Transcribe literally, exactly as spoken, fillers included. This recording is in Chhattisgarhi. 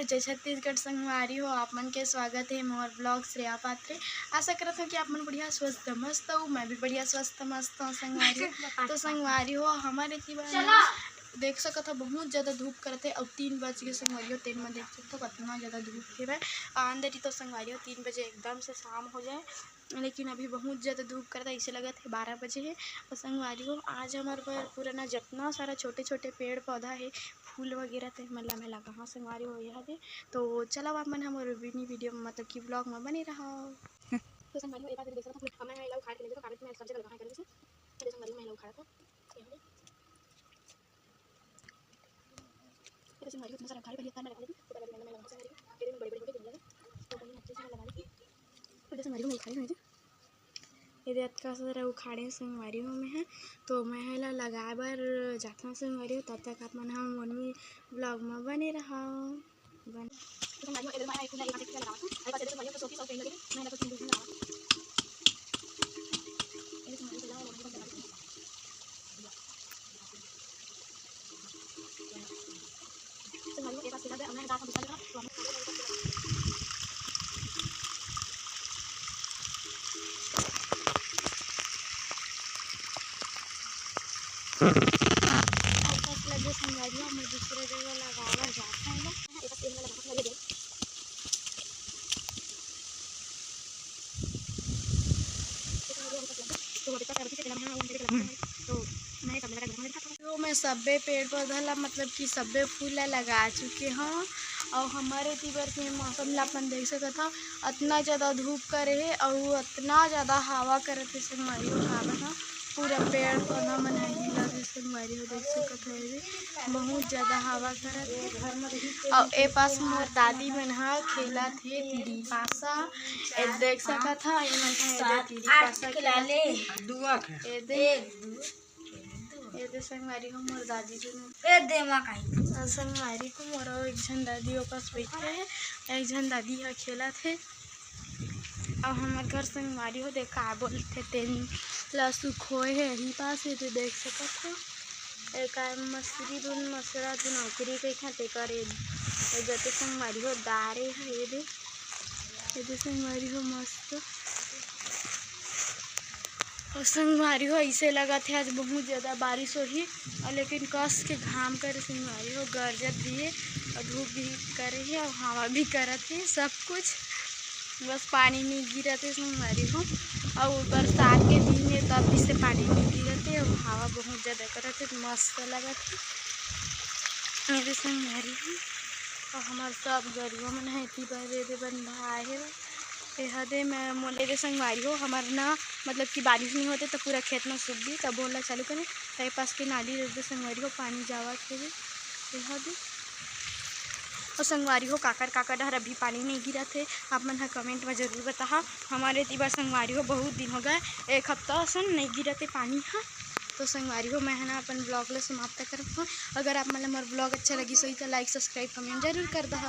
जय छत्तीसगढ़ संगवारी हो, आप मन के स्वागत हे मोर vlog श्रेया पात्रे। आशा करत हूँ कि आप मन बढ़िया स्वस्थ मस्त हो, मैं भी बढ़िया स्वस्थ मस्त हूँ संगवारी हो। तो संगवारी हो, हमारे एती बर देख सकत हो बहुत ज़्यादा धूप करत हे। अब तीन बज गे संगवारी हो, तेन में देख सकत हो कतना ज़्यादा धूप हे। मैं अंदर ही तो संगवारी हो तीन बजे एकदम से शाम हो जाए, लेकिन अभी बहुत ज़्यादा धूप करत हे, ऐसे लगत हे बारह बजे हे। और संगवारी हो, आज हमर बर पुराना जितना सारा छोटे-छोटे पेड़-पौधा हे, फूल वगैरह, ते मन ला मैं लगाहा संगवारी हो, यहाँ दे। तो चलो आप मन हमर mini video में, मतलब कि vlog में बने रहो। तो संगवारी हो, एक बात देख सकत हो, मैं एला उखाड़ के ले जाथों, काबर कि मैं सब जगह लगाहा करे से। तो संगवारी हो, मैं एला उखाड़त हूँ। ये तो संगवारी हो, इतना सारा उखाड़े, पहले इतना मैं लगा लेती, तो पहले मैं लगा संगवारी हो, फिर मैं बड़े-बड़े होके गिन लेंगे। तो पहले अच्छे से मैं लगा लेती। तो जैसे संगवारी हो, मैं उखाड़ी हूँ, ये दे अतका सारा उखाड़े संगवारी हो मैं ह, तो मैं ह एला लगाए बर जाथों संगवारी हो। तब तक आप मन ह मोर mini vlog में बने रहो। बन- तो संगवारी हो, इधर मैं एक फूल लगावत हूँ, और बस इधर संगवारी हो, तो सोती सौ पेड़ लगे, मैं इधर तो तीन फूल लगावत हूँ। संगवारी हो, मैं दूसरे जगह लगावत जात हूँ। तो मैं सब्बे पेड़ पौधा ला, मतलब कि सब्बे फूल ला लगा चुके हौं। अउ हमर एती बर के मौसम ला अपन देख सकत हव, अतना ज़्यादा धूप करे हे अउ अतना ज़्यादा हवा करत हे संगवारी हो, का बतावं, पूरा पेड़ पौधा मन ह हिलत हे संगवारी हो, देख सकत हव, एदे बहुत ज़्यादा हवा करत हे। अउ ए पास मोर दादी मन ह खेलत हे तिरी पासा, ए देख सकत हव, ए मन ह एदे तिरी पासा खेलत हे। दुआ के। एदे, एक, दू, एदे संगवारी हो मोर दादी जी। ए दे माँ काई। अउ संगवारी हो मोर अउ एक झन दादी ओ पास बइठे हे, एक झन दादी ह खेलत हे। अउ हमर घर संगवारी हो दे का बोलथे तेन ल सुखोए हे, एही पास एदे देख सकत हो। ए का मसरी दुन, मसरा दुन, ओकरी कहिथे तेकर ए, ए जते संगवारी हो डारे हे एदे। एदे संगवारी हो मस्त। अउ संगवारी हो, अइसे लगत हे आज बहुत ज़्यादा बारिश होही, अउ लेकिन कस के घाम करे संगवारी हो, गरजत भी हे अउ धूप भी करे हे अउ हवा भी करत हे, सब कुछ। बस पानी नइ गिरत हे संगवारी हो, अउ बरसात के दिन हे तब भी से पानी नइ गिरत हे अउ हवा बहुत ज़्यादा करत हे, मस्त लगत हे। एदे संगवारी हो, अउ हमर सब गरुवा मन ह एती बर एदे बंधाए हे। एहा दे मैं मोला एदे संगवारी हो, हमर न मतलब कि बारिश नइ होते त पूरा खेत म सूख गे, तब बोलना चालू करे, त ए पास के नाली एदे संगवारी हो पानी जावत हे। एहा दे अउ संगवारी हो, काकर काकर डहर अभी पानी नइ गिरत हे, आप मन ह comment म जरूर बताहा। हमर एती बर संगवारी हो बहुत दिन हो गए, एक हफ्ता असन नइ गिरत हे पानी ह। तो संगवारी हो, मैं ह ना अपन vlog ल समाप्त करत हौं। अगर आप मन ल मोर vlog अच्छा लगिस होही त like, subscribe, comment जरूर कर दहा।